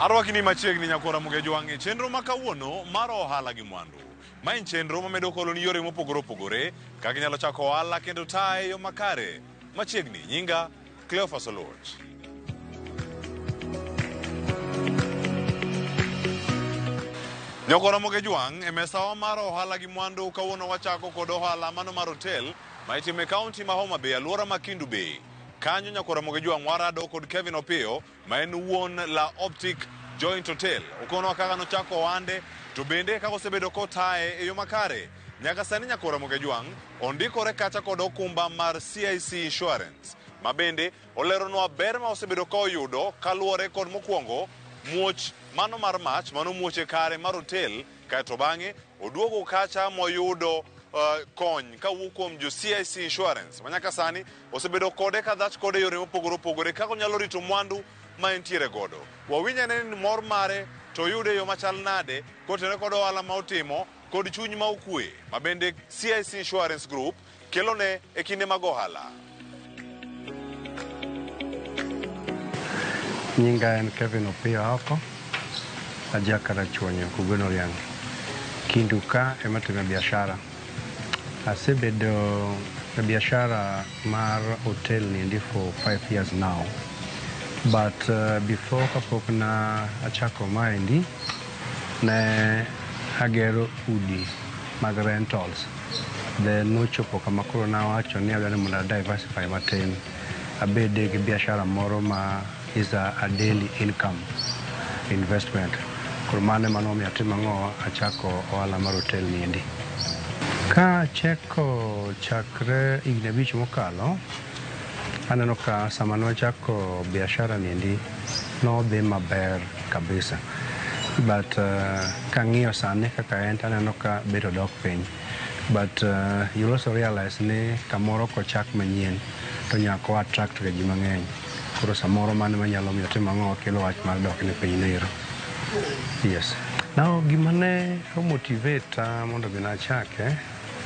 Arwakini machiegni nyakwara Mugejwang' e chenro ma kawuono mar ohala gi mwandu. Ma en chenro mamedo koloni yore mopogore opogore kaka inyalo chako ohala kendo taye e yo makare. Machiegni, nyinga Cleophas Oluoch. Nyakwara Mugejwang' e mesawa mar ohala gi mwandu kawuono wachako kod ohala mano mar hotel ma itimo e kaunti ma Homa Bay, alwora ma Kendu Bay. Kanyo nyakwara Mugejwang' warado kod Kevin Opiyo ma en wuon La Optic Joint Hotel. Okonwa kaka nochako ohande to bende kaka osebedo kotaye e yo makare. Nyaka sani nyakwara Mugejwang' ondikore kacha kod okumba mar CIC Insurance ma bende oleronwa ber ma osebedo ka oyudo kaluwore kod mokwongo muoch mano mar mach mano muoch e kare mar hotel kaeto bang'e oduogo kacha moyudo kony kawuok kuom jo CIC Insurance ma nyaka sani osebedo kode ka dhach kode yore mopogore opogore kaka onyalo rito mwandu ma entiere godo. Wawinj ane ni mor mare to oyude e yo machal nade kotenore kod ohala ma otimo kod chuny ma okwe ma bende CIC Insurance Group kelone e kinde mag ohala. Nyinga en Kevin Opiyo Aoko, aja Karachuonyo, Kogweno Oriang'. Kindu ka ema atime biashara. Asebedo e biashara mar hotel ni endi for 5 years now. But before kapok na achako maendi, ne agero udi mag rentals. Then nochopo kama koro nawacho ni adwaro ni mondo a diversify matin. Abede gi biashara moro ma is a daily income investment. Koro mano ema nomiyo atimo ang'o, achako ohala mar hotel ni endi. Ka acheko chakre higni 5 mokalo, aneno ka sama nwachako biashara ni endi nodhi maber kabisa. But kang'iyo sani kaka en taneno ka bet odok piny. But you'll also realize ni kamoro kochak manyien to nyaka o attract ga ji mang'eny. Koro samoro mano ema nyalo miyo otim ang'o, kelo wach mar dok ne piny noero. Yes. Now gima ne o motivate mondo mi nachake,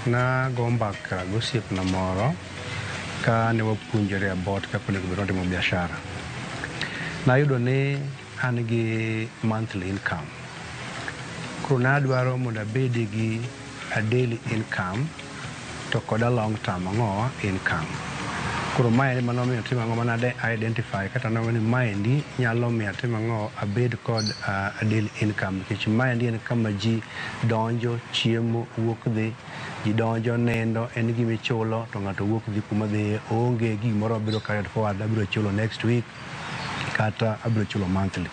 nago mbaka gosiepna moro ka ne wapuonjore about kaka onego bed ni watimo biashara. Nayudo ni an gi monthly income. Koro nadwaro mondo abede gi a daily income to kod a long term ang'o income. Koro mae ema nomiyo atimo ang'o mana identify kata naneno ni maendi nyalo miyo atim ang'o abed kod a daily income nikech maendi en kama ji donjo, chiemo, wuok dhi, ji donjo, nindo, en gima ichulo to ng'ato wuok dhi kuma dhiye, oonge gimoro mabiro carried forward abiro chulo next week kata abiro chulo monthly.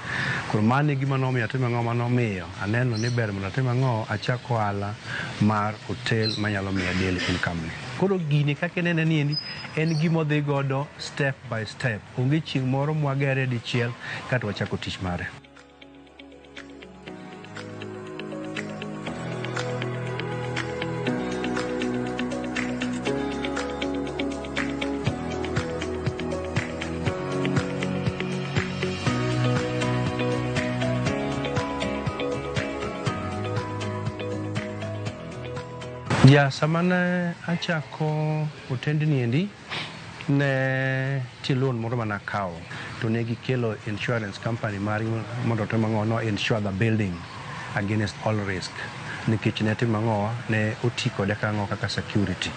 Koro mano e gima nomiyo atimo ang'o manomiyo aneno ni ber mondo atim ang'o achak ohala mar hotel manyalo miya daily income ni. Koro gini kaka inene ni endi en gima odhi godo step by step. Onge chieng' moro mwagere dichiel kato wachako tich mare. Ja, sama ne achako otendni endi, ne nitie loan moro mane akawo to ne gikelo insurance company margi mondo otim ang'o, no insure the building against all risk nikech ne timo ang'o, ne oti kode kaka ang'o kaka security.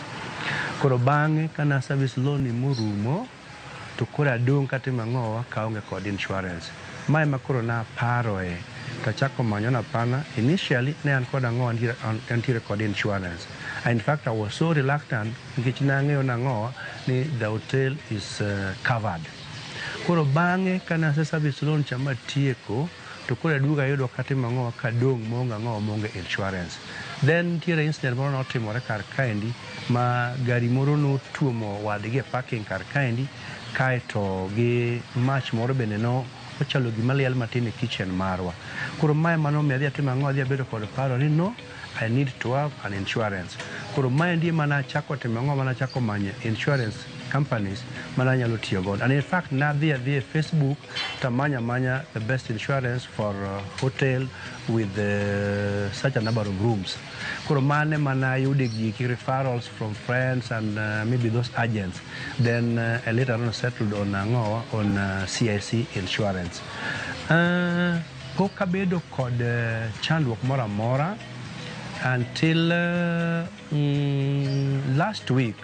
Koro bang'e kane a service loan ni morumo, to koro adong' katimo ang'o kaonge kod insurance. Ma ema koro naparoe tachako manyo ni hapana, initially ne an kod ang'o, antiere kod insurance. In fact I was so reluctant nikech nang'eyo nang'o ni the hotel is covered. Koro bang'e kane ase service loan cha matieko, to koro aduogo ayudo katimo ang'o kadong' maonge ang'o maonge insurance. Then nitiere incident moro notimore kar kaendi ma gari moro notuomo wadgi e parking kar kaendi kaeto gi mach moro bende no ochalo gima liel matin e kitchen marwa. Koro mae ema nomiyo adhi atimo ang'o adhi abedo kod paro ni no, I need to have an insurance. Koro maendi ema nachako timo ang'o manachako manyo insurance companies mane anyalo tiyo godo. And in fact nadhi adhi e Facebook tamanyo amanya the best insurance for hotel with such a number of rooms. Koro mano ema nayude giki referrals from friends and maybe those agents. Then I later on settled on ang'o on CIC insurance. Pok abedo kod chandruok moro amora until last week.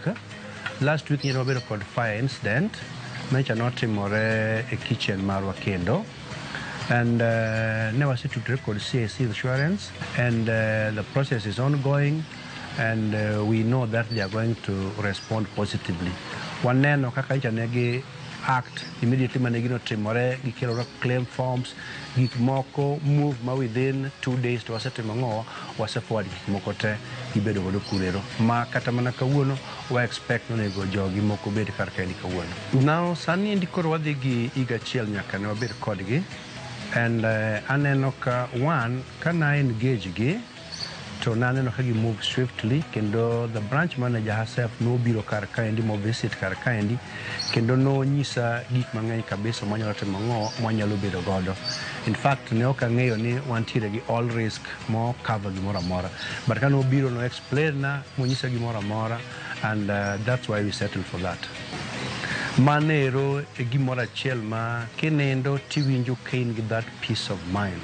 Last week nyoro wabedo kod fire incident manyicha notimore e kitchen marwa kendo. And ne wasetudore kod CIC Insurance and the process is ongoing and we know that they are going to respond positively. Waneno kaka nyicha ne gi act immediately mane gino otimore, gikelo claim forms, gik moko move ma within 2 days to wasetimo ang'o, wase forward gik moko te gibedo godo kurero ma kata mana kawuono wa expect nonego jogi moko bed kar kaendi kawuono. Now sani endi koro wadhi gi higa achiel nyaka ne wabed kodgi and aneno ka one ka na engage gi to naneno ka gi move swiftly kendo the branch manager herself nobiro kar kaendi mo visit kar kaendi kendo nonyisa gik mang'eny kabisa mwanyalo timo ang'o mwanyalo bedo godo. In fact, ne ok ang'eyo ni wantiere gi all risk mo cover gimoro amora, but ka nobiro no explain na monyisa gimoro amora and that's why we settled for that. Mano ero e gimoro achiel ma kinindo tiwinjo ka in gi that peace of mind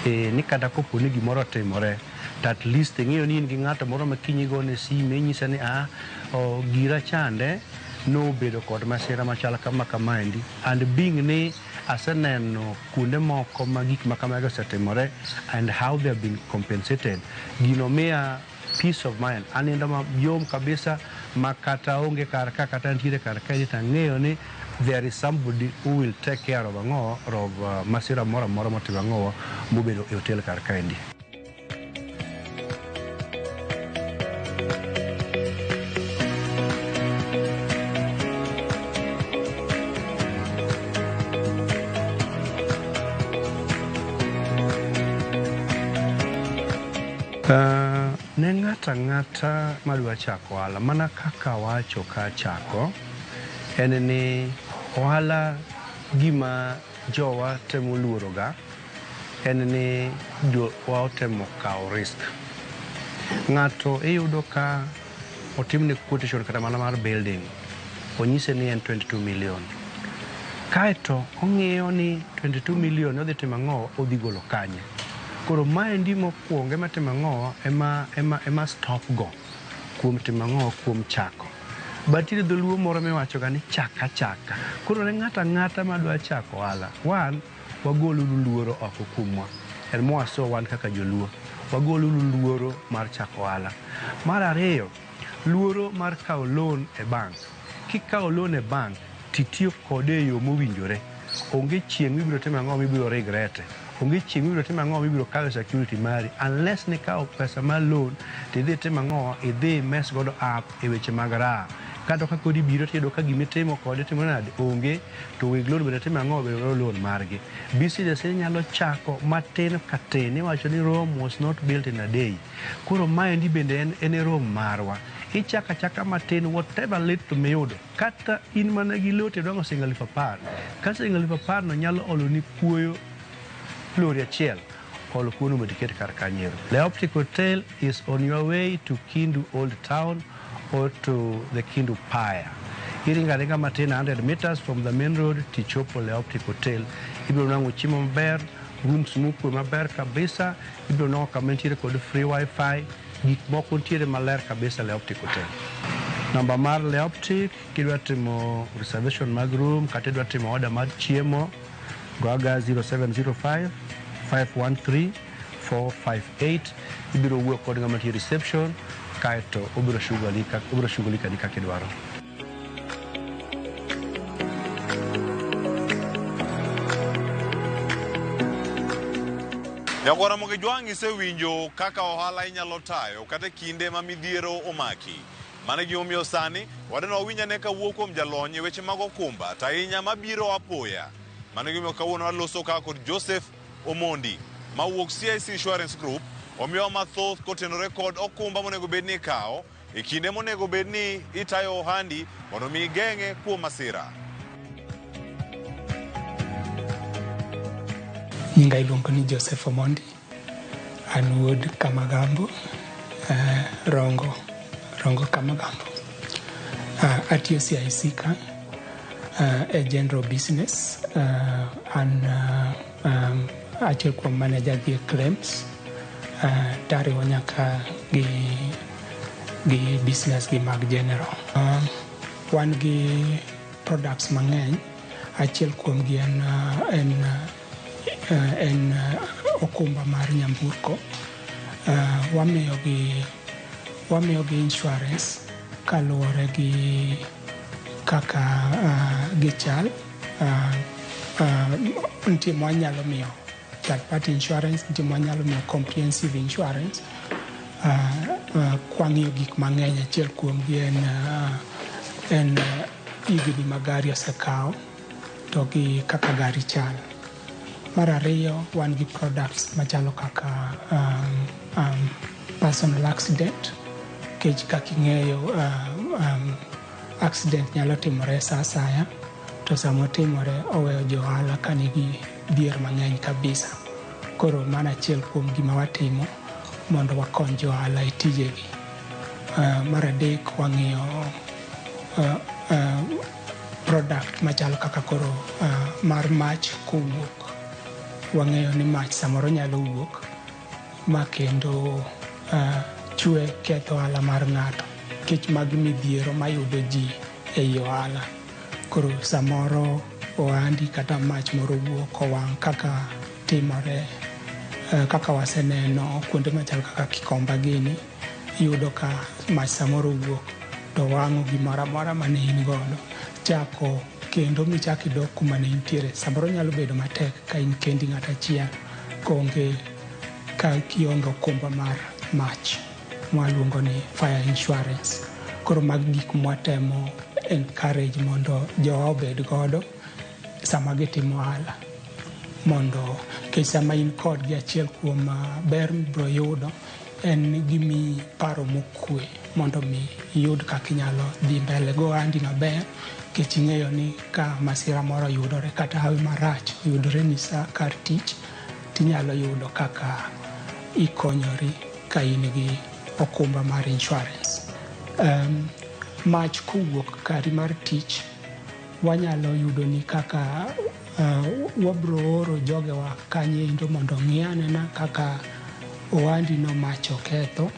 ni kata kopo ni gimoro otimore to at least ing'eyo ni in gi ng'ato moro ma kiny igone sime inyise ni ah, oh, gira chande nobedo kod masira machal kama kamaendi. And being ni aseneno kuonde moko ma gik ma kamago osetimore and how they have been compensated, gino miya peace of mind. Anindo mayom kabisa ma kata onge kar ka kata ntiere kar kaendi to ang'eyo ni there is somebody who will take care of ang'o of masira moro amora motimo ang'o mobedo e hotel kar kaendi. Ne ng'ato ang'ata madwa chako ohala, mana kaka awacho ka achako, en ni ohala gima jowa temo luoro ga en ni jowa otemo kawo risk. Ng'ato iyudo ka otimne quotation kata mana mar building, onyise ni en 22 million. Kaeto ong'iyo ni 22 million odhi timo ang'o, odhi golo kanye. Koro maendi mokwongo ema timo ang'o, ema stop go kuom timo ang'o, kuom chako. But nitiere dholuo moro miwacho ga ni chak achaka. Koro ne ng'ato ang'ata madwa chako ohala, one, wagoluru luoro oko kuomwa. En mwaso wan kaka joluo. Wagoluru luoro mar chako ohala. Mar ariyo, luoro mar kawo loan e bank. Kikawo loan e bank, titiyo kode e yo mowinjore. Onge chieng' mibiro timo ang'o mibiro regret. Onge chieng' mibiro timo ang'o mibiro kawo security mari unless nikawo pesa mar loan tidhi timo ang'o, idhi mess godo up e weche mag raha. Kata ka koro ibiro tiyudo ka gimitimo kode timo nade onge to weg loan bende timo ang'o bedo godo loan margi. Business inyalo chako matin ka tin iwacho ni Rome was not built in a day. Koro maendi bende en e Rome marwa. Ichako achaka matin, whatever little miyudo, kata in mana gi lote idwang'o siling 10,000, ka siling 10,000 no nyalo oloni kuoyo lori achiel, ol kuono mondo iket kar kanyo. The Optic Hotel is on your way to Kindu Old Town or to the Kindu Pier. Iringo aringa matin 100 meters from the main road tichopo Le Optic Hotel. Ibiro nwang'o chiemo maber, rooms mokwe maber kabisa, ibiro nwang'o kama nitiere kod free wifi, gik moko nitiere maler kabisa Le Optic Hotel. Namba mar Le Optic kidwa timo reservation mag room kata idwa timo order mar chiemo, go aga 0705 513 458. Ibiro wuoyo kod ng'ama nitie reception kaeto obiro shughulika ni kaka idwaro. Nyakwar Ramogi Jwang', isewinjo kaka ohala inyalo tayo kata e kinde ma midhiero omaki. Mano e gimomiyo sani wadwani wawinj ane kawuok kuom jalony e weche mag okumba to ahinya mabiro apoya. Mano e gimomiyo kawuono waloso ka kod Joseph Omondi mawuok CIC Insurance Group omiyowa mathoth kotenore kod okumba monego bed ni ikawo e kinde monego bed ni itayo ohandi mondo mi igeng'e kuom masira. Nyinga iluongo ni Joseph Omondi. An wuod Kamagambo, Rongo, Rongo Kamagambo. Atiyo CIC ka e general business. An achiel kuom manager gi e claims, tariwo nyaka gi business gi mag general. Wan gi products mang'eny. Achiel kuom gi en okumba mar nyamburko. Wamiyo gi insurance kaluwore gi kaka gichal. Nitie mwanyalo miyo third party insurance, nitie mwanyalo miyo comprehensive insurance. Kwang'iyo gik mang'eny, achiel kuom gi en higni ma gari osekawo to gi kaka gari chal. Mar ariyo, wan gi products machalo kaka personal accident, nikech kaka ing'eyo accident nyalo timore sa asaya, to samotimore oweyo jo ohala ka nigi dhier mang'eny kabisa. Koro mano achiel kuom gima watimo mondo wakony jo ohala e tijegi. Mar adek, wang'iyo product machalo kaka koro mar mach kowuok. Wang'eyo ni mach samoro nyalo wuok ma kendo chwe ketho ohala mar ng'ato, nikech magi midhiero mayudo ji ei ohala. Koro samoro ohandi kata mach moro owuok owang' kaka timore, kaka waseneno kuonde machal kaka Kikomba gini, iyudo ka mach samoro owuok to wang'o gimoro amora mane in godo. Chako kendo michak idok kuma ne intiere samoro nyalo bedo matek ka in kendi ng'at achiel koonge ka kionge okumba mar mach mwaluongo ni fire insurance. Koro magi gik mwatemo encourage mondo jowa obed godo sama gitimo ohala, mondo nikech sama in kodgi achiel kuom ber mibiro yudo en ni gimiyi paro mokwe mondo mi iyud kaka inyalo dhi mbele go ohandi maber, nikech ing'eyo ni ka masira moro oyudore kata hawi marach oyudore ni sa kar tich, tinyalo yudo kaka ikonyori ka in gi okumba mar insurance. Mach kowuok kari mar tich, wanyalo yudo ni kaka wabro oro jogewa kanyo mondo ong'i anena kaka ohandi no mach oketho,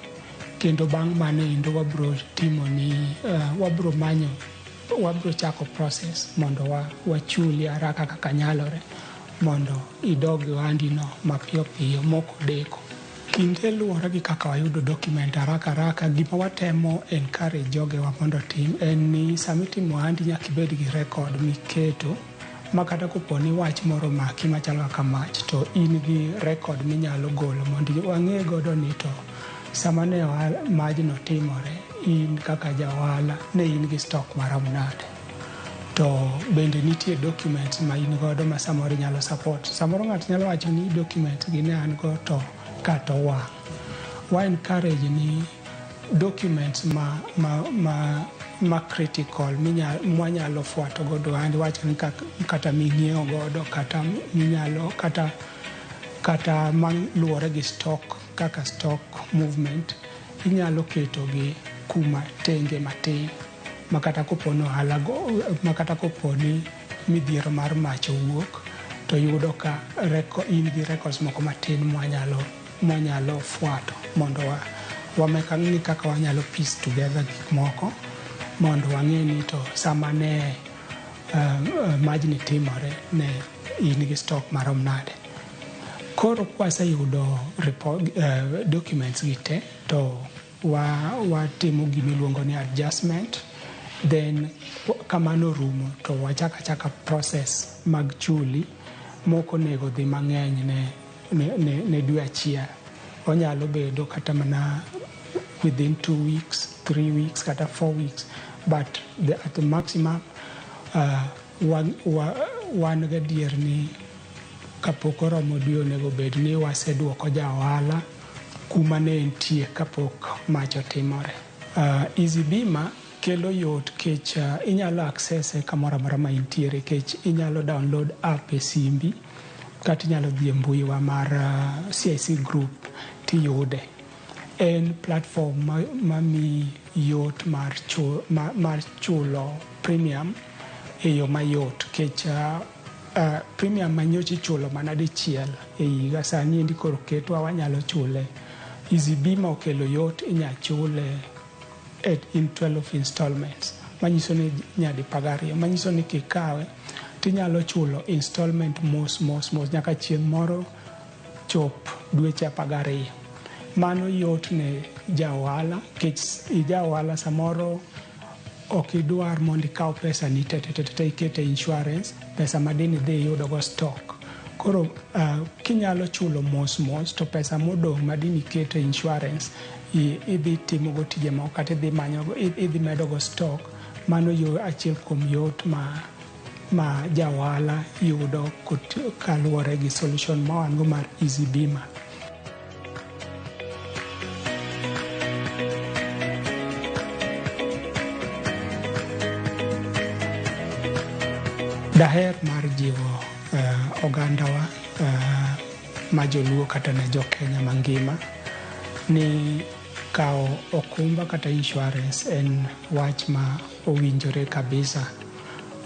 kendo bang' mano endo wabro timo ni wabro manyo, wabro chako process mondo wachuli haraka kaka nyalore mondo idog e ohandi no mapiyo piyo mok odeko. Kinde luwore gi kaka wayudo document haraka haraka. Gima watemo encourage jogewa mondo otim en ni sama itimo ohandi nyaka ibed gi record miketo ma kata kopo ni wach moro omaki machalo kaka mach, to in gi record minyalo golo mondo wang'e godo ni to sama ne majno timore, in kaka ja ohala ne in gi stock marom nade. To bende nitie documents ma in godo ma samoro inyalo support. Samoro ng'ato nyalo wacho ni documents gi ne an go to kata owang'. Wa encourage ni documents ma critical mwanyalo fuato godo ohandi, wacho ni kata ming'iewo godo, kata minyalo kata maluwore gi stock, kaka stock movement, inyalo keto gi kuma tenge matin ma kata kopo ni ohala go, ma kata kopo ni midhiero mar mach owuok, to yudo ka in gi records moko matin mwanyalo fuato mondo wamekang'i kaka wanyalo piece together gik moko mondo wang'e ni to sama ne majni timore ne in gi stock marom nade. Koro kwaseyudo report, documents gi te, to watimo gimiluongo ni adjustment. Then kamano orumo to wachako achaka process mag chuli mok onego dhi mang'eny ne dwe achiel. Onyalo bedo kata mana within 2 weeks, 3 weeks kata 4 weeks, but at the maximum wan gadier ni kapok oromo dwe onego bed ni waseduoko ja ohala kuma ne entie kapok mach otimore. Easy Bima kelo yot kech inyalo access e kamoro amora ma intiere, kech inyalo download app e simbi kata inyalo dhi e mbui wa mar CIC Group tiyude. En platform ma miyi yot mar chulo premium e yo mayot kech Premium manyocha ichulo mana dichiel e higa, sani endi koro ketwa wanyalo chule. Easy Bima okelo yot, inya chule in 12 installments, manyiso ni nyadi 12, manyiso ni kikawe tinyalo chulo installment mos mos mos nyaka chieng' moro chop dweche 12. Mano yot ne ja ohala, nikech ja ohala samoro ok idwar mondo ikaw pesa ni te te te te iket e insurance, pesa ma dine idhi iyudo go stock. Koro kinyalo chulo mos mos to pesa modong' ma dine iket e insurance idhi timogo tije moko kata idhi manyogo, idhi medogo stock. Mano yo achiel kuom yot ma ja ohala yudo kaluwore gi solution ma wan go mar Easy Bima. Daher mar jiwo ogandawa ma joluo kata ne jo Kenya mangima ni kawo okumba kata insurance en wach ma owinjore kabisa.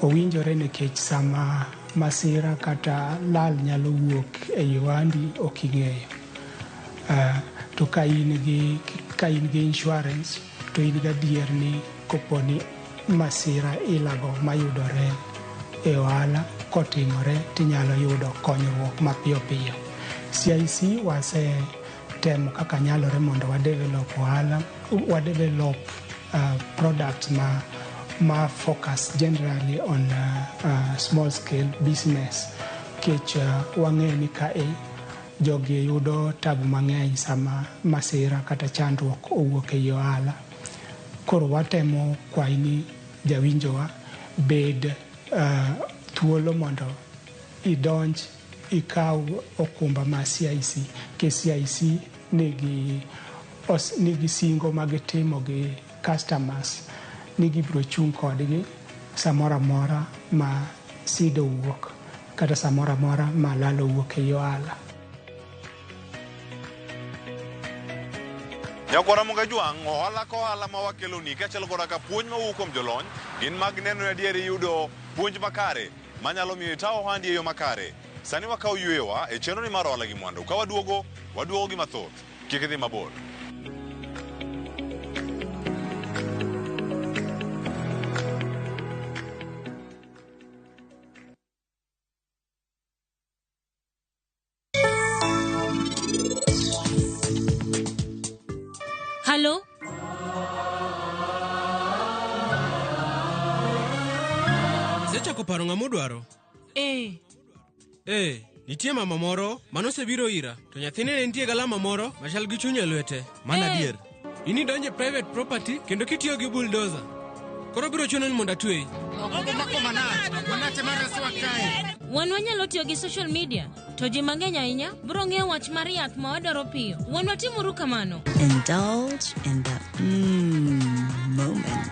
Owinjore nikech sama masira kata lal nyalo wuok e ohandi ok ing'eyo. To ka in gi insurance to in gadier ni kopo ni masira ilago mayudore e ohala kotimore tinyalo yudo konyruok mapiyo piyo. CIC wasetemo kaka nyalore mondo wa develop ohala, wa develop products ma focus generally on small scale business, nikech wang'eyo ni kae jogi yudo tabu mang'eny sama masira kata chandruok owuok ei ohala. Koro watemo kwayi ni jawinjowa bed thuolo mondo idonj ikaw okumba mar CIC, nikech CIC nigi singo magitimo gi customers ni gibiro chung' kodgi samoro amora ma sida owuok kata samoro amora ma lal owuok ei ohala. Nyakwara Jwang', ohala ka ohala ma wakeloni kaachiel koda ka puonj mawuok kuom jolony gin mag neno ni adier iyudo puonj makare manyalo miyo ita ohandi e yo makare. Sani wakawo yweyowa e chenro ni mar ohala gi mwandu. Ka waduogo, waduogo gi mathoth. Kik idhi mabor. Halo? Isechako paro ng'ama odwaro? Eh. Ee, nitie mama moro manosebiro ira to nyathine ne nitie galama moro machal gi chuny e lwete. Mano Eh. adier. In idonjo e private property kendo kitiyo gi bulldozer. Koro biro chuno ni mondo atweyi. Wan wanyalo tiyo gi social media to ji mang'eny ahinya biro ng'eyo wach mar yath ma wadwaro piyo. Wan watimuru kamano. Indulge in the moment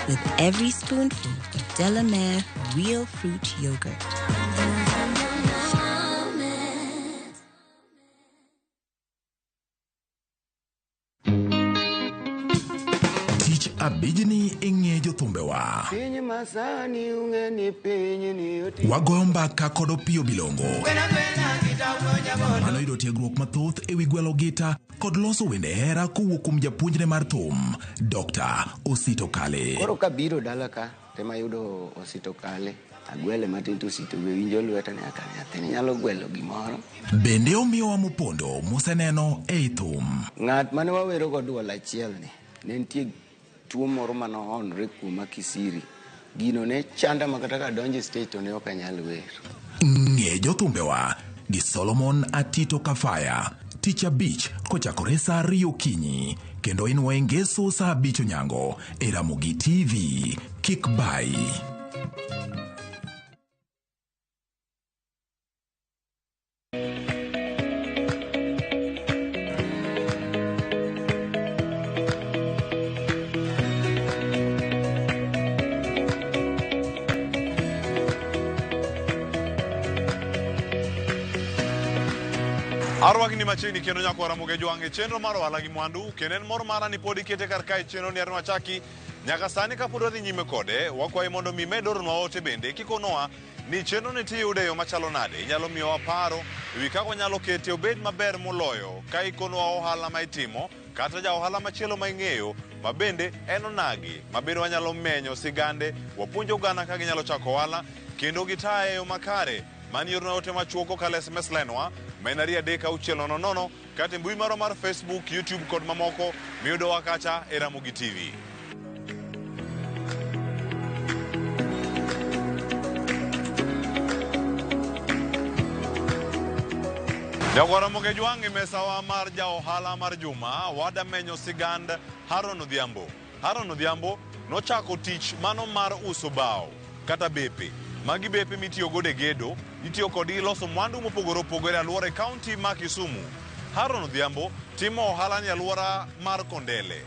with every spoonful of Delamere real fruit yogurt. Tich abijni ing'e jothumbewa. Piny masani ung'e ni piny ni oti. Wagoyo mbaka kod Opiyo Bilongo. Mano yudo tiegruok mathoth ewi gwelo gita kod loso wende hera kowuok kuom japuonjne mar thum, Dr. Osito Kale. Koro kabiro dala ka tema yudo Osito Kale. Agwele matin to Osito be winjo lweta ni aka nyathini nyalo gwelo gimoro. Bende omiyowa mopondo moseneno ei thum. Ng'at mane wawero go duol achiel ni ne nitie tuo moro manohonre kuoma kisiri. Gino ne chanda ma kata kadonjo e stage to ne ok anyal wer. Ng'e jothumbewa gi Solomon Atito Kafaya. Tich abich kochakore saa 2 okinyi kendo inwoye ngeso saa 5 onyango e Ramogi TV. Kik bai. Arwakni machiegni kendo nyakwara Ramogi Jwang' e chenro mar ohala gi mwandu kendo en mor mara ni pod ikete kar kae chenro ni achaki nyaka sani kapod wadhi nyime kode wakwayi mondo mi med oronwa ote bende kikonowa Ni chenro ni tiyude e yo machalo nade? Inyalo miyowa paro ewi kaka wanyalo kete obed maber moloyo ka ikonwa ohala ma itimo kata ja ohala machielo ma ing'eyo ma bende en onagi ma bende wanyalo menyo sigande wapuonj oganda kaka ginyalo chako ohala kendo gitaye e yo makare. Mani yorna ote machuok kokalo SMS line wa ma en 23600 kata e mbui marwa mar Facebook, YouTube kod mamoko miyudowa kacha e Ramogi TV. Jagwaro Mogejwang' e mesawa mar ja ohala mar juma wada menyo sigand Haron Odhiambo. Haron Odhiambo nochako tich mano mar uso bao kata bepe. Magi bepe mitiyo godo e gedo, itiyo kodgi loso mwandu mopogore opogore e alwora e kaunti ma Kisumu. Haron Odhiambo timo ohala ni alwora mar Kondele.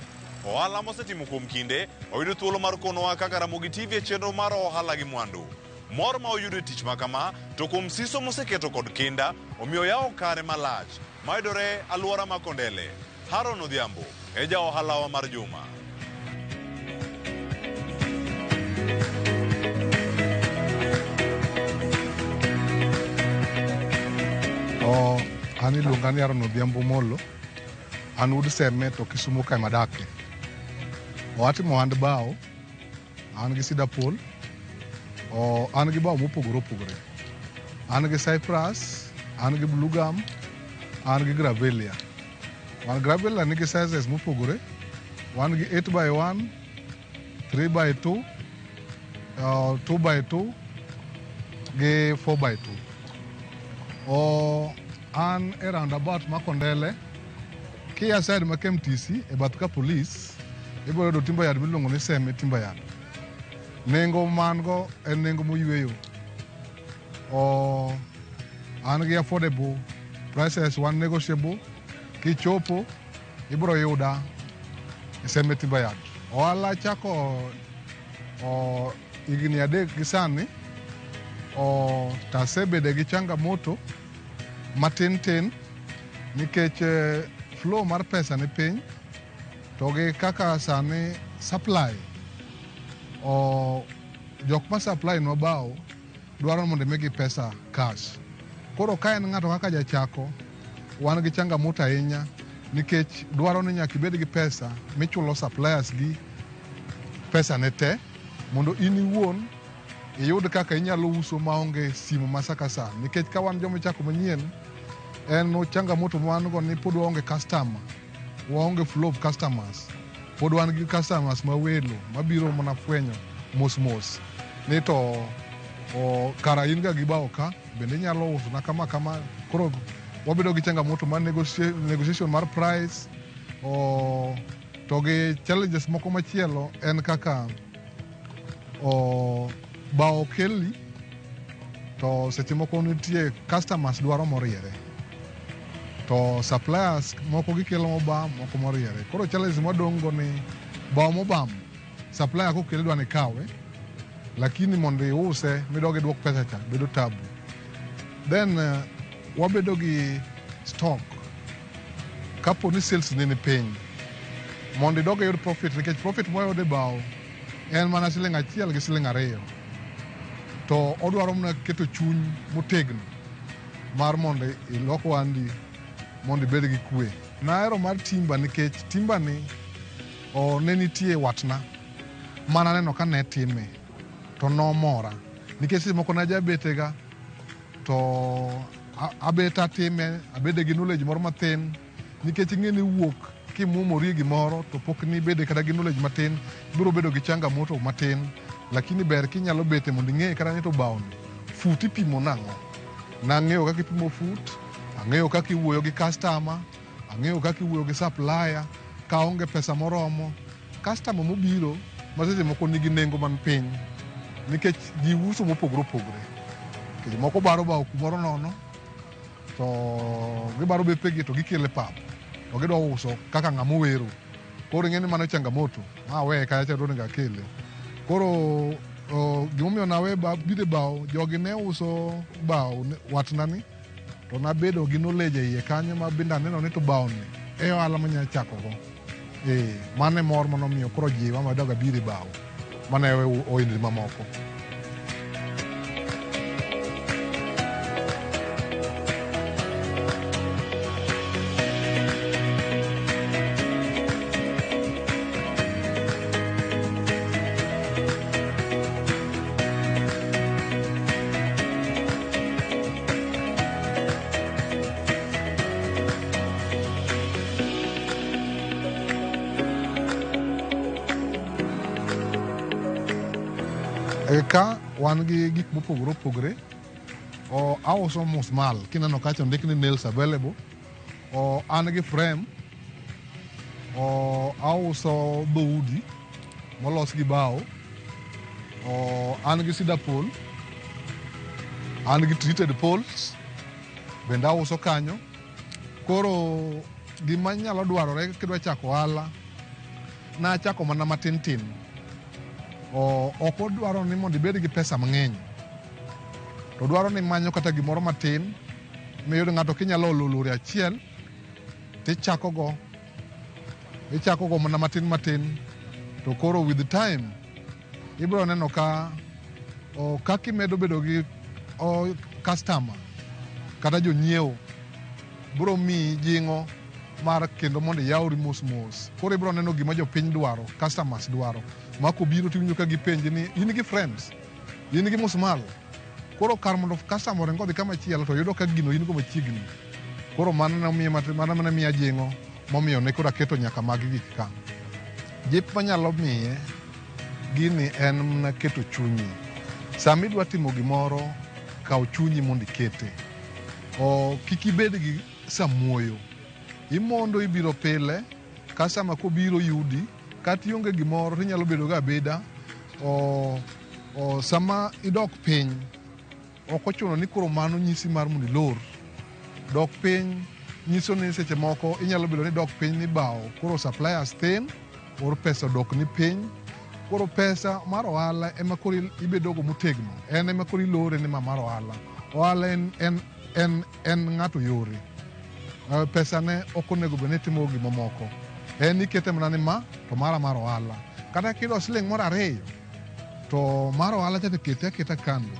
Ohala mosetimo kuom kinde, oyudo thuolo mar konowa kaka Ramogi TV e chenro mar ohala gi mwandu. Mor ma oyudo e tich ma kama, to kuom siso moseketo kod kinda, omiyo oyawo kare malach mayudore alwora ma Kondele. Haron Odhiambo e ja ohalawa mar juma. O, an iluonga ni Aaron Odhiambo Molo. An wuod Seme to Kisumu kae madake. O atimo ohand bao, an gi cedar pole, o an gi bao mopogore opogore. An gi cypress, an gi blue gum, an gi gravelia. Wan gravelia nigi sizes mopogore. Wan gi 8 by 1, 3 by 2, 2 by 2 gi 4 by 2. O an e roundabout ma Kondele, kia side ma KMTC e bath ka police, ibiro yudo timber yard miluongo ni Seme Timber Yard. Nengo man go en nengo moyweyo. O an gi affordable prices, wan negotiable. Kichopo ibiro yuda e Seme Timber Yard. Ohala chako o higni 3 gi sani, o tasebede gi changamoto matin tin nikech flow mar pesa ni piny to gi kaka sani supply o jok ma supply nwa bao dwaro mondo imigi pesa cash. Koro ka en ng'ato kaka jachako, wan gi changamoto ahinya nikech dwaro ni nyaka ibed gi pesa michulo suppliers gi pesa ne te mondo in iwuon iyud kaka inyalo uso maonge simu ma sa ka sa. Nikech ka wan joma chako manyien, en changamoto ma wan go ni pod waonge customer, waonge flow of customers. Pod wan gi customers ma welo mabiro mana fwenyo mos mos ni to o, kara in ga gi bao ka bende inyalo uso na kama kama. Koro wabedo gi changamoto mar negotiation mar price o, to gi challenges moko machielo en kaka o, bao keli to seche moko nitie customers dwaro moriere to suppliers moko gikelo mobam moko moriere. Koro challenges mwadong' go ni bao mobam supplier kokele dwa ni kawe, lakini mondo iuse midog iduok pesa cha bedo tabu. Then wabedo gi stock kapo ni sales ni piny mondo idog iyud profit, nikech profit mwayudo e bao en mana siling 1 gi siling 2 to odwaro mana keto chuny motegno mar mondo ilok ohandi mondo ibed gi kwe. Nahero mar timber nikech timber ni o, ne nitie watna mana neno ka ne time to nomora nikech seche moko najabetega to abet atime abede gi knowledge moro mathin nikech ing'e ni wuok kimuomori e gimoro to pok nibede kata gi knowledge matin, ibiro bedo gi changamoto matin, lakini ber kinyalo bete mondo ing'e kata ni to bao ni fut ipimo nang'o. Nang'eyo kaka ipimo fut, ang'eyo kaka iwuoyo gi customer, ang'eyo kaka iwuoyo gi supplier kaonge pesa moromo. Customer mobiro ma seche moko nigi nengo man piny nikech ji uso mopogore opogore. Nikech moko baro bao kumoro nono to gibaro bepegi to gikelo e pap to gidwa uso kaka ng'ama owero. Koro ing'e ni mano changamoto ma aweye kacha to onego akele. Koro gimomiyo nawe biro e bao, jogi ne uso bao watna ni to nabedo gi knowledge e iye kanyo ma bende aneno ni to bao ni e ohala manyalo chako go. Mano e mor manomiyo koro jiwa madog abiro e bao mane ohendni mamoko. Ka wan gi gik mopogore opogore. O auso musmal, kineno kacha ondik ni nails available. O an gi frame. O auso dhoudi molos gi bao. O an gi cedar pole. An gi treated poles bende auso kanyo. Koro gima nyalo dwarore kidwa chako ohala, nachako mana matin tin. O ok odwaro ni mondo ibed gi pesa mang'eny. To dwaro ni imanyo kata gimoro matin miyud ng'ato kinyalo olo lori achiel tichako go ichako go mana matin matin to koro with time ibiro neno ka kaka imedo bedo gi customer kata jonyiewo biro miyi jing'o mar kendo mondo iyawri mos mos. Koro ibiro neno gima jopiny dwaro, customers dwaro. Ma kobiro tiwinjo ka gipenji ni in gi frames, in gi musmal. Koro kar mondo customer oring odhi kama chielo to yudo ka gino in go machiegni. Koro mano nomiya mano mane miya jing'o momiyo ne koro aketo nyaka mag gik ka. Jip manyalo miye gini en mana keto chunyi. Sama idwa timo gimoro, kaw chunyi mondo ikete. Kik ibed gi samuoyo. Imondo ibiro pile, customer kobiro yudi, kata ionge gimoro tinyalo bedo go abeda. Sama idok piny, ok ochuno ni koro mano nyisi mar mondo ilor. Dok piny nyiso ni seche moko inyalo bedo ni idok piny ni bao, koro suppliers thin, or pesa odok ni piny. Koro pesa mar ohala ema koro ibedo go motegno. En ema koro ilore ni ma mar ohala. Ohala en ng'ato yore. Pesa ne ok onego bed ni itimo gimomoko. En ikete mana ni ma to mara mar ohala. Kata kiyudo siling moro ariyo to mar ohala cha to kete aketa kando.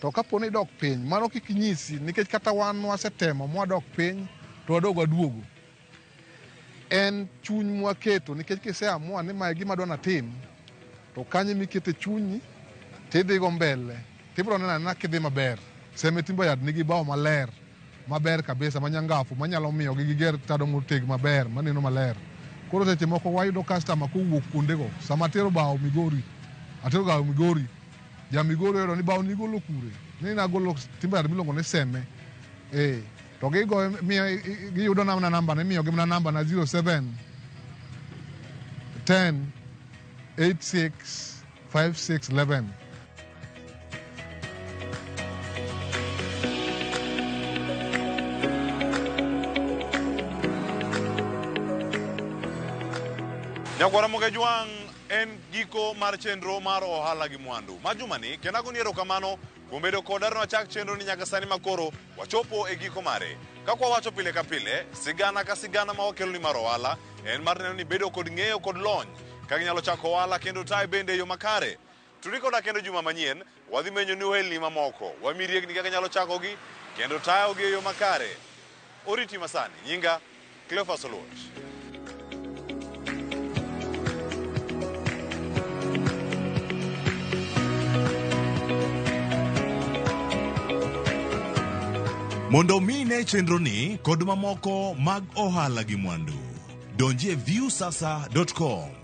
To kapo ni idok piny, mano kik nyisi nikech kata wan wasetemo mwadok piny to wadog waduogo. En chuny mwaketo nikech kiseamua ni mae gima adwa natim, to kanyo emikete chunyi tidhigo mbele tibiro neno anena kidhi maber. Seme Timber Yard nigi bao maler maber kabisa manyangafu manyalo miyo gi giger tado motegno maber maneno maler. Koro seche moko wayudo customer kowuok kuondego. Sama atero bao Migori, atero bao Migori, ja Migori oyudo ni bao nigolo kure? Ni nagolo Timber Yard miluongo ni Seme. To gigo miyo giyudo na namba ne miyo gi mana namba na 07 10 86 56 11. Nyakwara Mogejwang' en giko mar chenro mar ohala gi mwandu. Ma jumani kendo agoni erokamano kuom bedo koda nwachak chenro ni nyaka sani makoro wachopo e giko mare. Kaka wawacho pile ka pile, sigana ka sigana ma wakelo ni mar ohala en mar neno ni bedo kod ng'eyo kod lony kaka inyalo chako ohala kendo taye bende e yo makare. Turi koda kendo juma manyien, wadhi menyo ni ohelni mamoko, wami riekni kaka inyalo chakogi kendo tayogi e yo makare. Oriti masani, nyinga Cleophas Oluoch. Mondo mi ine chenroni kod mamoko mag ohala gi mwandu, donji e viusasa.com.